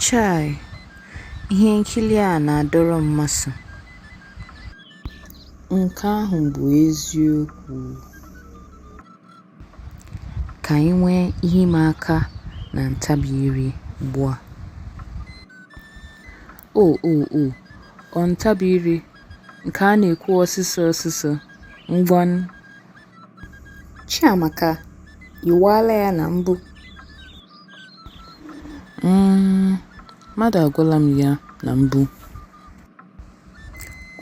Chai! Ihe nkili a na-adọrọ mmasị. Nke ahụ bụ eziokwu. Ka anyị nwee ihe ịma aka na ntabi ire ugbu a. Oh oh oh, ọ ntabi ire, nke a na-ekwu ọsịsọ ọsịsọ, ngwanụ. Chiamaka, ị nwaala ya na mbụ? Mmm, mmadụ agwala m ya na mbụ.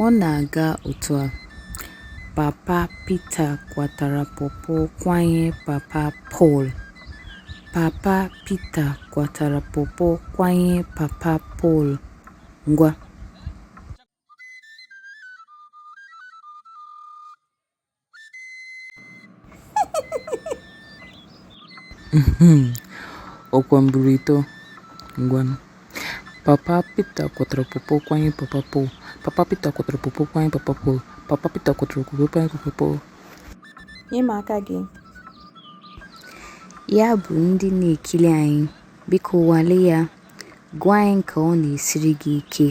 Ọ na-aga otu a: Papa Pita kwatara pọpọ kwanye Papa Pọl. Papa Pita kwatara pọpọ kwanye Papa Pọl. Ngwa. Ọkwa mbụrụ ịtọ. Ngwanụ. Papa Pita kwatara pọpọ kwanye Papa Pọl. Papa Pita kwatara pọpọ kwanye Papa Pọl. Papa Pita kwatara pọpọ kwanye Papa Pọl. Nye m aka gị. Ya bụ ndị na-ekili anyị, biko nwalee ya, gwa anyị ka ọ na-esiri gị ike.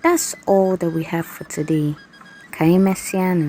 That's all that we have for today. Ka anyị mesịanụ.